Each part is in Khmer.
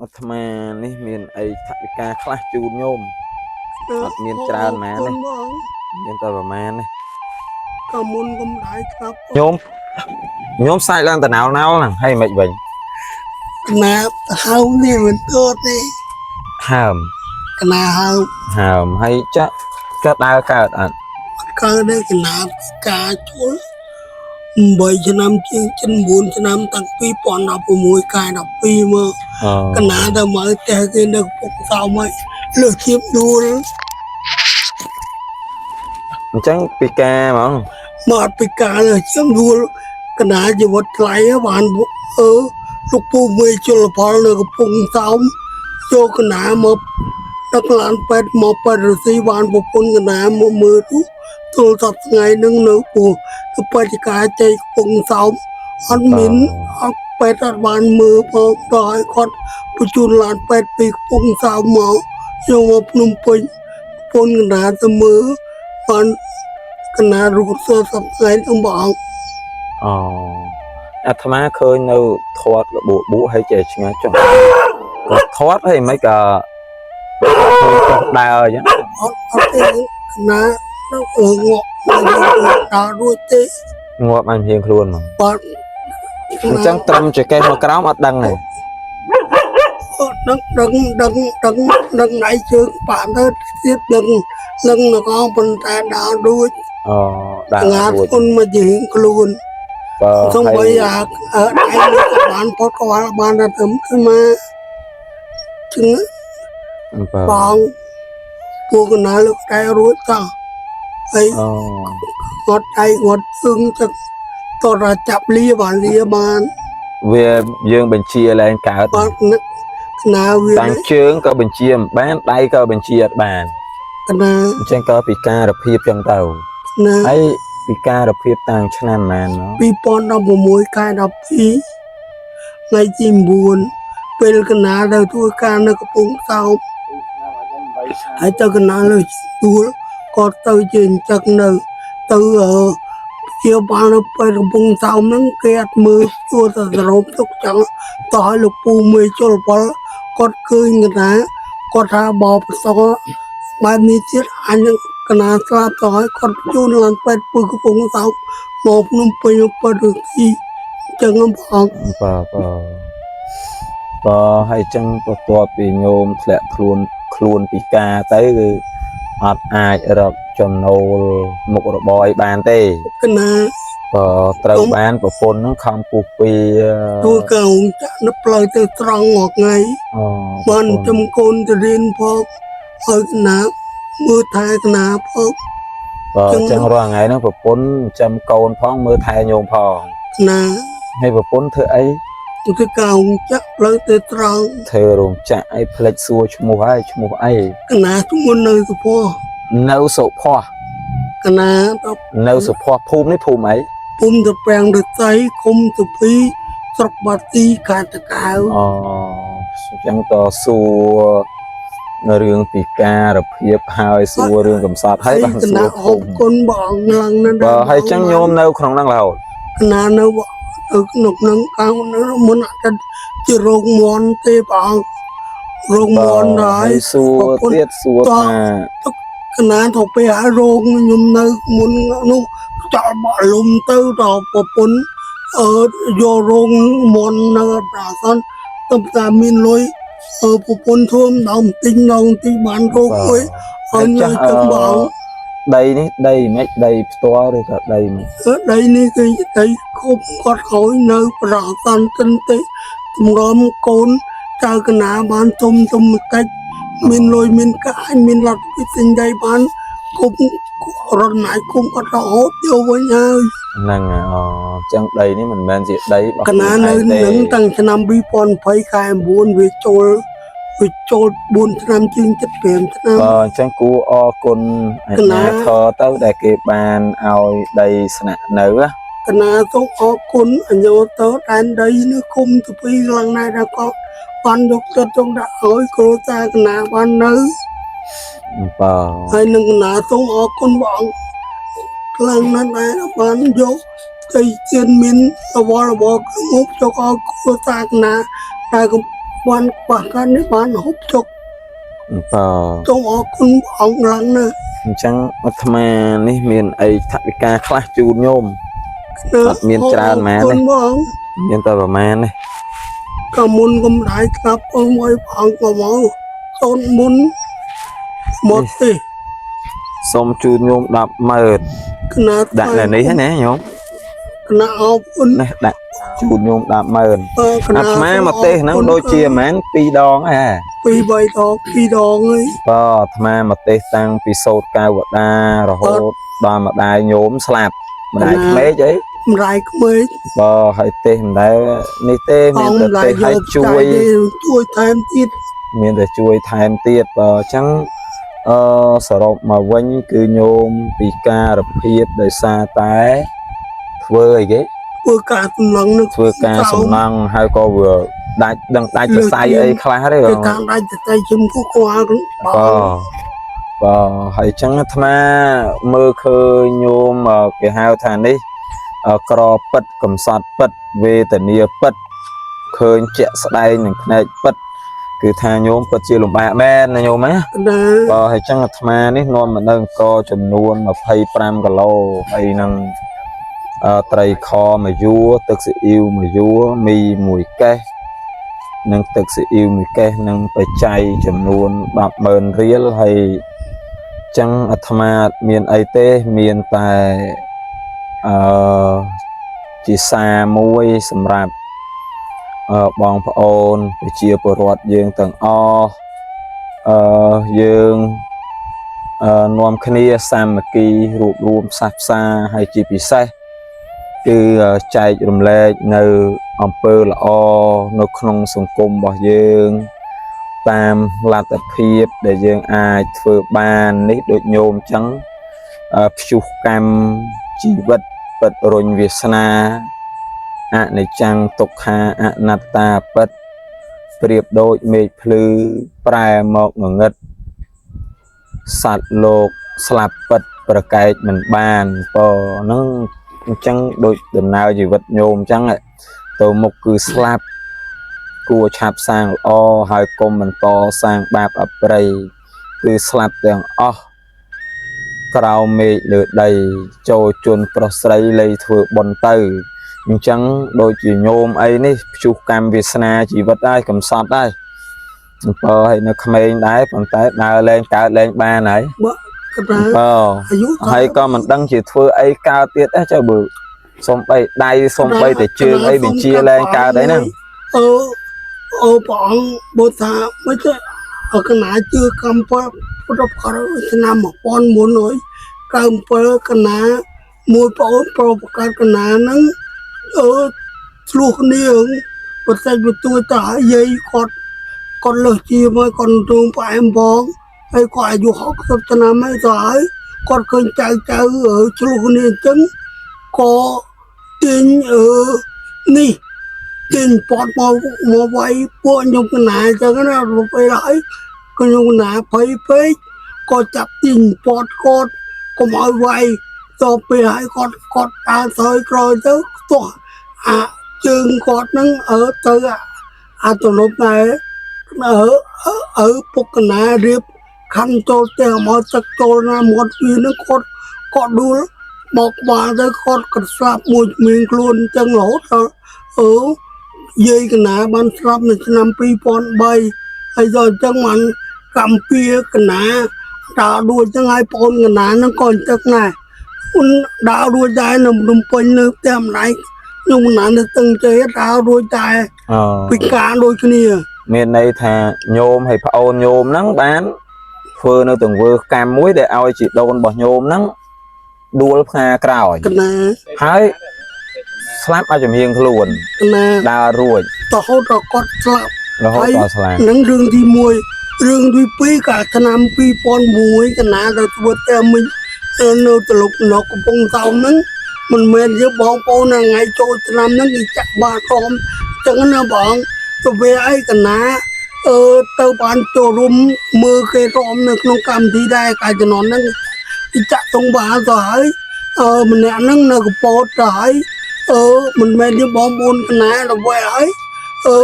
អាត្មានេះមានអីថវិកាខ្លះជូនញោម អត់មានច្រើនហ្មងទេ បង មានតែប្រមាណនេះ ក៏មុនកំដៅក្លាប់ ញោមញោមសាច់ឡើងតណៅណៅហ្នឹងហើយមិនវិញ កណាហៅនេះមិនទោទេ ហើម កណាហៅ ហើមហើយចាក់ចាក់ដើរកើតអត់ កើតទេកណាការជួល8ឆ្នាំជាង9ឆ្នាំតាំងពី2016ខែ12មក អូ កណាទៅមកផ្ទះគេនៅកំពង់សោមហើយលើសធៀបដួល អញ្ចឹងពីការហ្មង មកអត់ពីការលើសធៀបដួលកណាជីវិតថ្លៃបានអឺលោកពូមេជលផលនៅកំពង់សោមយកកណាមកដឹកឡានពេទ្យមកពេទ្យរុស្ស៊ីបានប្រពន្ធកណាមកមើលទូទូលសប្តាហ៍ថ្ងៃនឹងនៅពូទៅពេទ្យការជ័យកំពង់សោមអត់មានអត់ពេទ្យអត់បានមើលផងដល់ឲ្យគាត់បញ្ជូនឡានពេទ្យពីកំពង់សោមមកយកមកភ្នំពេញប្រពន្ធកណាទៅមើលបានកណារូបសសប្តាហ៍ថ្ងៃនឹងបង អូអាត្មាឃើញនៅធាត់របួបួហើយចេះឆ្ងាយចុះក៏ធាត់ហើយមិនក៏ឃើញចុះដើរអញ្ចឹង អត់អត់ទេកណានៅងក់ដល់រួចទេ ងាប់អញហៀងខ្លួនហ្មង បាទ អញ្ចឹងត្រឹមចកេះមកក្រោមអត់ដឹងទេ អត់ដឹងដឹងដឹងដឹងដឹងដៃជើងប៉ាទៅទៀតដឹងដឹងនៅកងប៉ុន្តែដល់រួច អូដើរ ងា រួច គុណមកជាងខ្លួន បើ សូម្បី ហើយ អាដៃនេះក៏បានផុតក្បាលបានតែទៅមកជឹង បើ បងពួកកណាលើកដៃរួចតោះហើយ អូ ងត់ដៃងត់ជើងចឹងតរចាប់លាបានលាបាន វាយើងបញ្ជាឡើងកើត បាទនឹកកណាវា តាំងជើងក៏បញ្ជាមិនបានដៃក៏បញ្ជាអត់បាន កណា អញ្ចឹងក៏ពិការភាពចឹងទៅ ណា ហើយពិការភាពតាំងឆ្នាំប៉ុន្មានមក 2016ខែ12ថ្ងៃទី9ពេលកណាទៅធ្វើការនៅកំពង់សោមហើយទៅកណាលើទួលក៏ទៅជាអញ្ចឹងនៅទៅអឺជាបាននៅពេលកំពង់សោមហ្នឹងគេអត់មើលជួតែសរុបទុកចឹងតោះឲ្យលោកពូមេជលផលគាត់ឃើញកណាគាត់ថាបោប្រសងបែបនេះទៀតអញនឹងកណាស្លាប់តោះឲ្យគាត់ជូនឡើងពេទ្យពឹសកំពង់សោមមកភ្នំពេញមកពេទ្យរុស្ស៊ីអញ្ចឹងបង បើបើបើហើយអញ្ចឹងបន្ទាប់ពីញោមធ្លាក់ខ្លួនខ្លួនពិការទៅគឺអត់អាចរកចំណូលមុខរបរអីបានទេ កណា បើត្រូវបានប្រពន្ធហ្នឹងខំពុះពី ធ្វើការរោងចក្រនៅផ្លូវទៅត្រង់រាល់ថ្ងៃ អូ បានចំកូនទៅរៀនផងឲ្យកណាមើលថែកណាផង បើអញ្ចឹងរាល់ថ្ងៃហ្នឹងប្រពន្ធចាំកូនផងមើលថែញោមផង កណា ហើយប្រពន្ធធ្វើអី ធ្វើការរោងចក្រផ្លូវទៅត្រង់ ធ្វើរោងចក្រអីផ្លេចសួរឈ្មោះហើយឈ្មោះអី កណាធ្ងន់នៅសុភ នៅសុភ័ស្ កណាដល់ នៅសុភ័ស្ភូមិនេះភូមិអី ពុំទៅប្រាំងរស័យឃុំទៅពីស្រុកបាទីខេត្តតាកែវ អូអញ្ចឹងតសួររឿងពីការភាពហើយសួររឿងកំសត់ហើយបាន កណា សួរ អរ ភូមិ គុណបងឡើងណាស់ បើហើយអញ្ចឹងញោមនៅក្នុងហ្នឹងរហូត កណានៅនៅក្នុងនឹងកាលនៅមុនអត់ជារោងមន់ទេបងរោងមន់ បើ ហើយ ហើយសួរទៀតសួរថា កណាទៅពេលឲ្យរោងខ្ញុំនៅមុននោះចោលបក់លុំទៅដល់ប្រពន្ធអឺយករោងមន់នៅប្រាសនទៅតែមានលុយអឺប្រពន្ធធ្វើម្ដងទិញម្ដងទិញបានរោងមួយ ហើយ ឲ្យញ៉ា ចាស់ ំទៅបង ដីនេះដីមិនដីផ្ទាល់ឬក៏ដីមិន អឺដីនេះគឺដីគុំគាត់ឲ្យនៅប្រាសនទិនទេតម្រាំកូនចៅកណាបានទុំទុំបន្តិចមានលុយមានកាយមានលទ្ធភាពទិញដីបានគុំរត់ណាយគុំគាត់រហូតយកវិញហើយ ហ្នឹងហើយអូអញ្ចឹងដីនេះមិនមែនជាដីរបស់ កណានៅ ខ្លួនឯងទេ នឹងតាំងឆ្នាំ2020ខែ9វាចូលវាចូល4ឆ្នាំជាង75ឆ្នាំ បើអញ្ចឹងគួរអរគុណអា កណា ជ្ញាធរទៅដែលគេបានឲ្យដីស្នាក់នៅណា កណាសូមអរគុណអញ្ញោទៅដែនដីនៅឃុំទៅពីឡើងណែដល់គាត់បានយកចិត្តទុកដាក់ឲ្យគ្រួសារកណាបាននៅ បើ ហើយនឹងកណាសូមអរគុណព្រះអង្គខ្លាំងណាស់ដែរបានយកទៅជាមានរវល់របរគឺមុខយកឲ្យគ្រួសារកណាដែលកំ បានខ្វះខាតនេះបានហូបចុក បើ សូមអរគុណព្រះអង្គឡើងណាស់ អញ្ចឹងអាត្មានេះមានអីថវិកាខ្លះជូនញោម ណា អត់មានច្រើនម៉ានទេ អរគុណបង មានតែប្រមាណនេះ ក៏មុនកំដៃស្លាប់អស់មួយព្រះអង្គក៏មកសូនមុនមកទេ សូមជូនញោម100000 គណៈ ដាក់នៅនេះណាញោម គណៈអរគុណ នេះដាក់ជូនញោម100000 អឺគណៈ អាត្មាមកទេសហ្នឹងដូចជាប្រហែល2ដងហ៎ ពីរបីដងពីរដងហើយ បើអាត្មាមកទេសតាំងពីសូត្រកៅវតារហូតដល់ម្ដាយញោមស្លាប់ម្ដាយក្មេកអី ម្ដាយក្មេក បើហើយទេសមិនដែលនេះទេមាន អង្គ តែ ម្ដាយ ទេសឲ្យ យក ជួយ ទេជួយថែមទៀត មានតែជួយថែមទៀតបើអញ្ចឹងអឺសរុបមកវិញគឺញោមពីការភាពដោយសារតែធ្វើអីគេ ធ្វើការសំណងនឹង ធ្វើការសំណង់ហើយក៏វាដាច់ដឹងដាច់សរសៃអីខ្លះទេ ធ្វើ បង ការដាច់សរសៃជំគូក្បាលប បើ ង បើហើយអញ្ចឹងអាត្មាមើលឃើញញោមគេហៅថានេះក្រពិតកំសត់ពិតវេទនាពិតឃើញជាក់ស្ដែងនឹងភ្នែកពិតគឺថាញោមពិតជាលំបាកមែនណាញោមណា ណា បើហើយចឹងអាត្មានេះនាំមកនៅអង្គចំនួន25គីឡូហើយនឹងត្រីខមួយយួរទឹកស៊ីអ៊ីវមួយយួរមីមួយកេះនិងទឹកស៊ីអ៊ីវមួយកេះនិងបច្ច័យចំនួន100000រៀលហើយចឹងអាត្មាអត់មានអីទេមានតែអឺជាសារមួយសម្រាប់បងប្អូនប្រជាពលរដ្ឋយើងទាំងអស់ អឺយើងនាំគ្នាសាមគ្គីរួបរួមផ្សះផ្សាហើយជាពិសេសគឺចែករំលែកនៅអំពើល្អនៅក្នុងសង្គមរបស់យើងតាមលទ្ធភាពដែលយើងអាចធ្វើបាននេះដូចញោមចឹងព្យុះកម្មជីវិតពិតរុញវាសនាអនិច្ចំទុក្ខាអនត្តាពិតប្រៀបដូចមេឃភ្លឺប្រែមកងងឹតសត្វលោកស្លាប់ពិតប្រកែកមិនបានបើហ្នឹងអញ្ចឹងដូចដំណើរជីវិតញោមអញ្ចឹងទៅមុខគឺស្លាប់គួរឆាប់សាងល្អហើយកុំបន្តសាងបាបអប្រិយគឺស្លាប់ទាំងអស់ក្រោមមេឃលើដីចូលជន់ប្រុសស្រីលៃធ្វើបុណ្យទៅអញ្ចឹងដូចជាញោមអីនេះព្យុះកម្មវាសនាជីវិតហើយកំសត់ហើយបើឲ្យនៅក្មេងដែរប៉ុន្តែដើរលែងកើតលែងបានហើយ បើកណា បើ អាយុ ហើយក៏មិនដឹងជាធ្វើអីកើតទៀតទេចុះបើសំបីដៃសំបីតែជើងអីបញ្ជាលែងកើតអីហ្នឹង អឺអូព្រះអង្គបើថាមិនទេអកណាជឿកម្មពុទ្ធបរិស័ទឆ្នាំ1997កណាមួយប្អូនប្រុសប្រកាសកណាហ្នឹងអឺឆ្លោះគ្នាបច្ចេកវិទ្យាតាយាយគាត់គាត់លើសជាមកគាត់ទូងផ្អែមផងហើយគាត់អាយុ60ឆ្នាំហើយទៅហើយគាត់ឃើញចៅចៅឆ្លោះគ្នាអញ្ចឹងក៏ទាញអឺនេះទាញពត់មកមកវាយពួកខ្ញុំកណាអញ្ចឹងណាពេលហើយខ្ញុំកណាភ័យពេកក៏ចាប់ទាញពត់គាត់កុំឲ្យវាយតទៅពេលហើយគាត់គាត់ដើរថយក្រោយទៅទោះអាជើងគាត់ហ្នឹងអឺទៅអាទំនប់ដែរអឺអឺពុកកណារៀបខណ្ឌចូលផ្ទះមកទឹកចូលណាមាត់វាហ្នឹងគាត់គាត់ដួលបោកក្បាលទៅគាត់ក៏ស្លាប់មួយជំនាញខ្លួនអញ្ចឹងរហូតដល់អឺយាយកណាបានស្លាប់នៅឆ្នាំ2003ហើយដល់អញ្ចឹងបានកម្ពីកណាដើរដួលអញ្ចឹងហើយប្អូនកណាហ្នឹងក៏អញ្ចឹងដែរអូនដើររួចដែរនៅភ្នំពេញនៅផ្ទះម្ដាយខ្ញុំកណានៅទឹងជ័យដើររួចដែរ អូ ពិការដូចគ្នា មានន័យថាញោមហើយប្អូនញោមហ្នឹងបានធ្វើនៅទង្វើកម្មមួយដែលឲ្យជីដូនរបស់ញោមហ្នឹងដួលផ្ងាក្រោយ កណា ហើយស្លាប់ឲ្យចំហៀងខ្លួន កណា ដើររួច រហូតដល់គាត់ស្លាប់ រហូតដល់ស្លាប់ នឹងរឿងទី1រឿងទី2កាលឆ្នាំ2001កណាទៅធ្វើផ្ទះមិញនៅតលុកនៅកំពង់សោមហ្នឹងមិនមែនជាបងប្អូនថ្ងៃចូលឆ្នាំហ្នឹងគេចាក់បាតមចឹងណាបងទៅវាអីកណាអឺទៅបានចូលរួមមើលគេរំនៅក្នុងកម្មវិធីដែរកាលជំនាន់ហ្នឹងគេចាក់តុងបាទៅហើយអឺម្នាក់ហ្នឹងនៅកពតទៅហើយអឺមិនមែនជាបងប្អូនកណាទៅវាហើយអឺ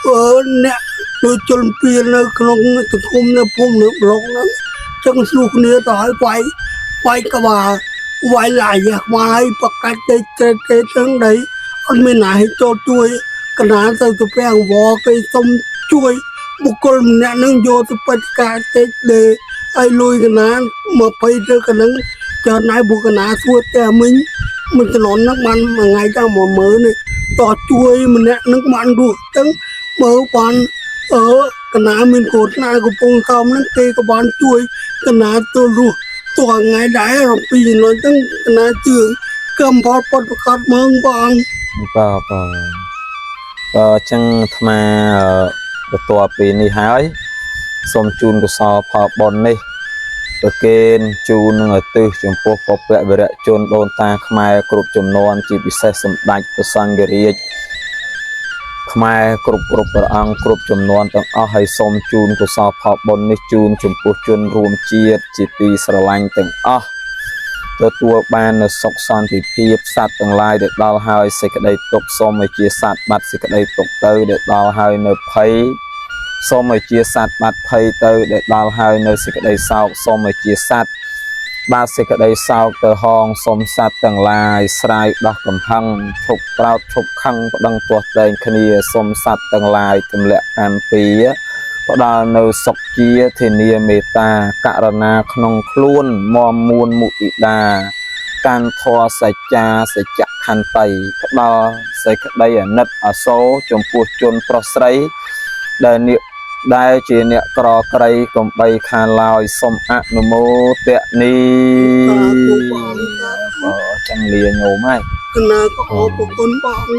អឺអ្នក ដូចជន់ពៀលនៅក្នុងសង្គមនៅភូមិនៅប្លុកហ្នឹងចឹងស្លោះគ្នាទៅឲ្យវាយវាយក្បាលវាយឡាយក្បាលឲ្យប្រកាច់ទៅត្រេតទេទាំងដីអត់មានណាឲ្យចូលជួយកណាទៅទៅពាំងវគេសុំជួយបុគ្គលម្នាក់ហ្នឹងយកទៅបិទការទេដេឲ្យលុយកណា20ទៅកណ្ដឹងចើណៃបុគ្គណាសួរតែមិញមិនជំនាន់ហ្នឹងបានមួយថ្ងៃដល់10000នេះតោះជួយម្នាក់ហ្នឹងបានរស់ទាំងមើលបាន អឺកណាមានកូនណាកំពុងខំហ្នឹងគេក៏បានជួយកណាទៅរស់តួថ្ងៃដែររំពីចំណុចហ្នឹងកណាជឿកម្មផលពតប្រកាសមើងបង បាទបាទបាទអញ្ចឹងអាត្មាបន្ទាប់ពីនេះហើយសូមជូនកុសលផលបុណ្យនេះប្រគេនជូននឹងឧទ្ទិសចំពោះបុព្វវីរជនដូនតាខ្មែរគ្រប់ចំនួនជាពិសេសសម្ដេចព្រះសង្ឃរាជខ្មែរគ្រប់គ្រប់ព្រះអង្គគ្រប់ចំនួនទាំងអស់ហើយសូមជូនកុសលផលបុណ្យនេះជូនចំពោះជនរួមជាតិជាទីស្រឡាញ់ទាំងអស់ទទួលបាននូវសុខសន្តិភាពសត្វទាំងឡាយដែលដល់ហើយសេចក្តីទុក្ខសូមឲ្យជាសត្វបាត់សេចក្តីទុក្ខទៅដែលដល់ហើយនៅភ័យសូមឲ្យជាសត្វបាត់ភ័យទៅដែលដល់ហើយនៅសេចក្តីសោកសូមឲ្យជាសត្វបាត់សេចក្តីសោកទៅហងសូមសត្វទាំងឡាយស្រាយដោះកំហឹងឈប់ក្រោធឈប់ខឹងប្តឹងទាស់ទែងគ្នាសូមសត្វទាំងឡាយទម្លាក់កម្មពៀផ្ដល់នៅសុខជាធានាមេត្តាករណាក្នុងខ្លួនមមមួនមុទិតាកាន់ធម៌សច្ចាសច្ចខន្តីផ្ដល់សេចក្តីអាណិតអាសូរចំពោះជនប្រុសស្រីដែលអ្នកដែលជាអ្នកក្រក្រីកំបីខានឡើយសូមអនុមោទនី សាធុបងសាធុ បើចឹងលាញោមហើយក ណាក៏អរគុណបង